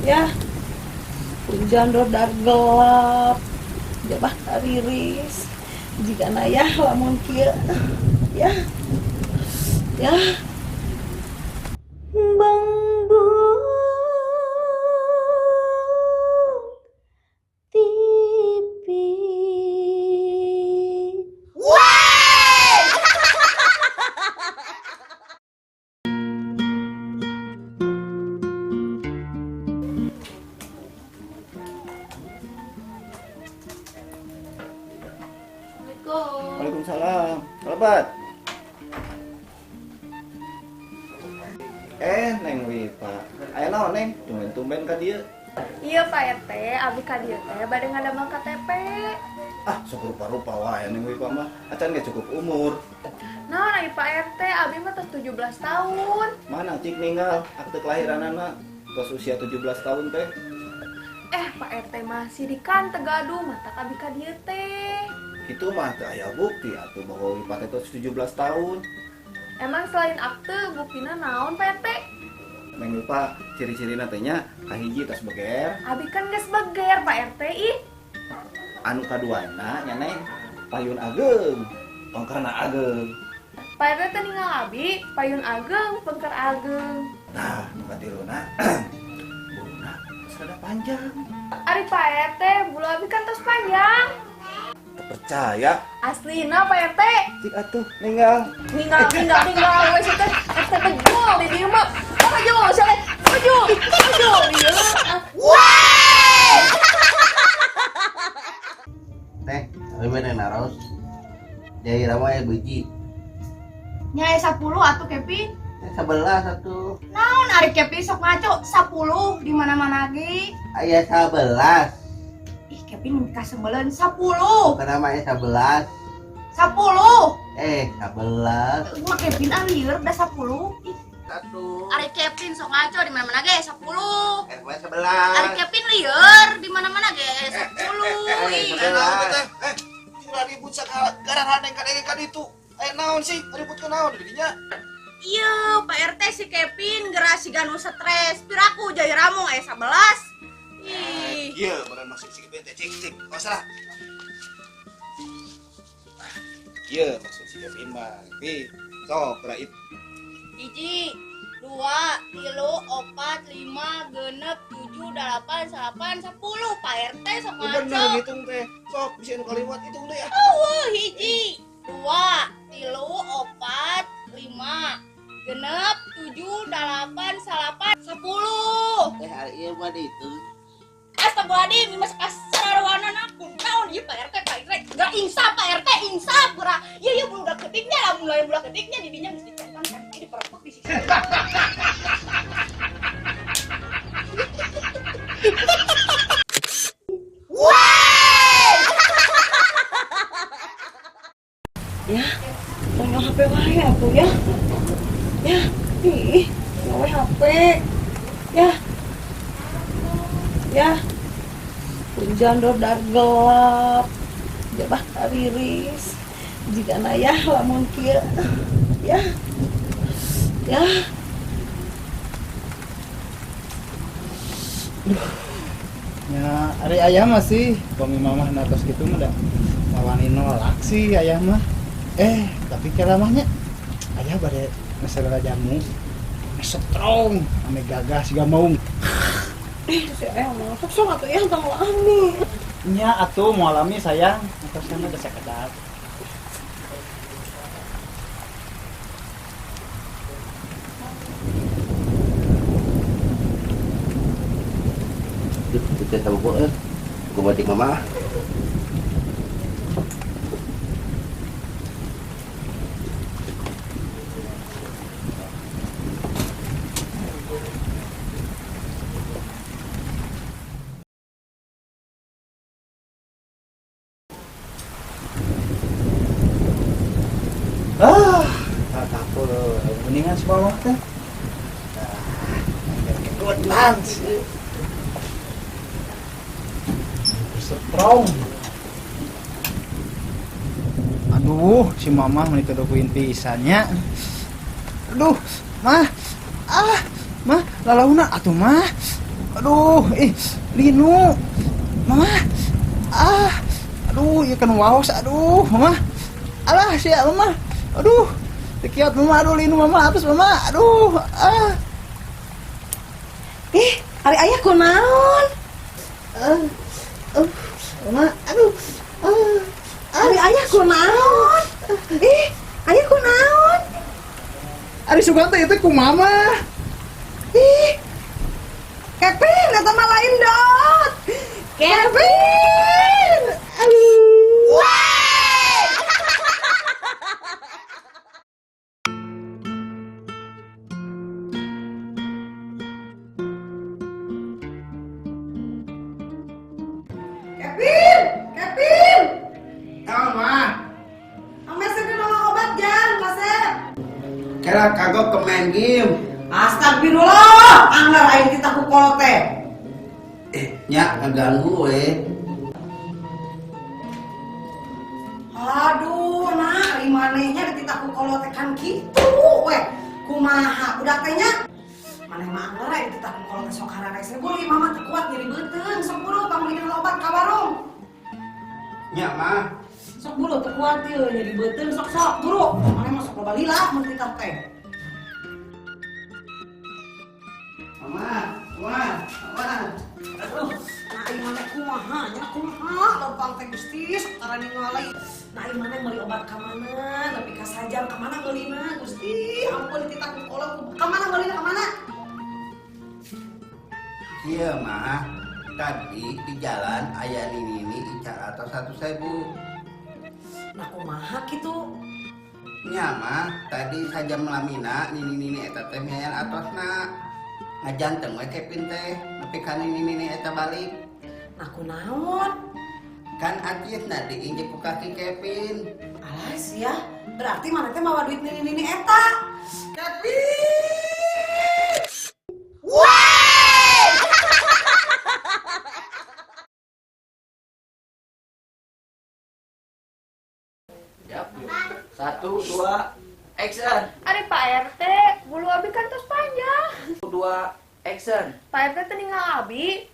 Ya, hujan rodar gelap, jabah kariris jika ya lamun kieu ya ya Bangbu TV. Assalamualaikum. Waalaikumsalam. Kalabat. Eh, Neng Wipa. Aya naon, Neng? Tumben-tumben ka dieu. Iya, Pak RT, abi ka dieu teh bade ngadamel KTP. Ah, sok rupa-rupa wae Neng Wipa mah. Acan ge cukup umur. Naon ari Pak RT, abi mah tos 17 tahun. Mana cik ninggal akte kelahiranana tos usia 17 tahun teh. Eh, Pak RT masih di kan teu gaduh matak abi ka dieu teh. Kitu mah teu aya bukti atuh bahwa Wipa teh tos 17 tahun. Emang selain akte buktina naon, Pak RT? Neng Wipa ciri-cirina teh nya kahiji tos beger, Abi kan geus beger, Pak RT, ih. Anu kaduana nya Neng payun ageung, pengkerna ageung. Pak RT teh ninggal abi, payun ageng, pengker ageng. Nah, nu katiluna buluna tos rada panjang. Ari Pak RT, bulu abi kan tos panjang. Teu percaya? Aslina, Pak RT. Cik atuh ninggal. Ninggal, ninggal, ninggal, we teh RT begol di dieu mah. Maju, siapa? Maju, maju, ieu. Ah. Teh, abi mah naros. Jadi rama ya biji. Nya aya 10 atuh, Kevin. Teh 11 atuh. Naon ari Kevin sok ngaco 10 di mana-mana ge. Aya 11. Ih, Kevin kasebeleun 10. Kenapa aya 11? 10. Eh, 11. Mah Kevin ah lieur da 10. Ih, Satu. ari Kevin sok ngaco di mana-mana ge 10. Eh, mah 11. Ari Kevin lieur di mana-mana ge 10. Eh, Ih. 11. Eh, tinggal ribut sagala neng kadenge ka ditu. Eh, naon sih? Ribut ke naon didinya? Iya, Pak RT, si Kevin geura siga nu stres. Piraku jaya ramong aya 11. Ih. Iya, bener maksud si Kevin teh, cik cik. Oh, salah. Iya, maksud si Kevin mah. Pi, sok geura. 1, 2, 3, 4, 5, 6, 7, 8, 9, 10. Pak RT sok Bener ngaco. ngitung teh. Sok bisa nu kaliwat hitung deh ya. Oh, 1, 2, 3, 4, 5, 6, 7, 8, 9, 10. Teh, hari ieu mah dihitung. Astagfirullahaladzim, ini masih kasarwanan aku. Naon ieu Pak RT, Pak RT. Gak insaf Pak RT, insaf geura. Ieu ieu budak ketiknya lah, mulai budak ketiknya didinya mesti centang kan diperepek di sisi. Ya, mau HP wae atuh ya. Ya, ih, mau HP. Ya. Ya. Hujan rodar gelap. Jabah kariris. Jika ya lamun kieu. Ya. Ya. Ya, ari ayah mah sih, pami mamah na tos kitu mah da mawani nolak sih ayah mah. Eh, tapi kelamahnya ayah bade masalah jamu strong ame gagah siga maung. Eh, si ayah mah sok sok atuh ya tong lami. Nya atuh moal lami, sayang, atos sana geus sakedap. Duh, itu teh bobo eh. Gua batik mama. Ah, tak apa, mendingan sebawah teh. Nah, kedutan sih. Strong. Aduh, si mama menikah dokuin pisannya. Aduh, mah. Ah, mah, lalauna atuh mah. Aduh, ih, linu. Mama. Ah. Aduh, ieu kan waos, aduh, mama. Alah, sia mama. Aduh. Tekiat mama, aduh linu mama, atus mama. Aduh, ah. Ih, ari ayah kunaon? Mama, aduh. Ari ayah kunaon? Ih, ayah kunaon? Ari sugan teh itu ku mama. Ih. Kevin, eta mah lain dot. Kevin. Aduh. Kevin, Kevin. Naon mah? Ameh sih nolong obat jan, kasep. Kira kagok ke main game. Astagfirullah, anggar aing kita ku kolot teh. Nya ngeganggu we. Aduh, nah, ari manehnya dititah ku kolot teh kan kitu we. Kumaha budak teh nya? Maneh mah anggar aing dititah ku kolot teh sok hararese beuh mama teu kuat nyeri beuteung, sok buru tong meulikeun obat ka warung. Nya mah. Sok buru teu kuat ieu nyeri beuteung sok sok buru. Maneh mah sok loba lila mun titah teh. Mama, mama, mama. Aduh, nah ieu maneh kumaha nya kumaha lempang teh Gusti sok tara ningali. Nah ieu maneh meuli obat ka mana? Nepi ka sajam ka mana meulina Gusti? Ampun dititah ku kolot ka mana meulina ka mana? Ieu mah tadi di jalan aya nini icar atau 1.000. Nah kumaha kitu? Nya mah tadi sajam lamina nini-nini eta teh miayan atosna. Ngajanteng we Kevin teh nepi ka nini-nini eta balik. Nah kunaon? Kan acisna diinjek ku kaki Kevin. Alah sia, berarti maneh teh mawa duit nini-nini eta. Kevin! Yap. 1, 2, action. Ari Pak RT, bulu abi kan tos panjang. 2, action. Pak RT teh ninggal abi.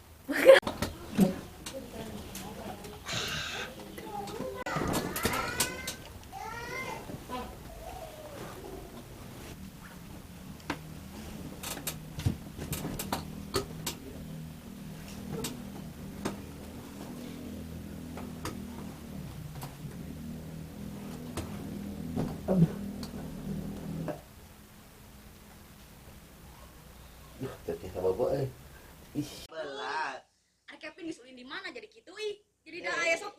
Duh, teteh sabogo euy. Ih. Belat. Ari Kevin geus ulin di mana jadi kitu ih. Jadi da aya 10.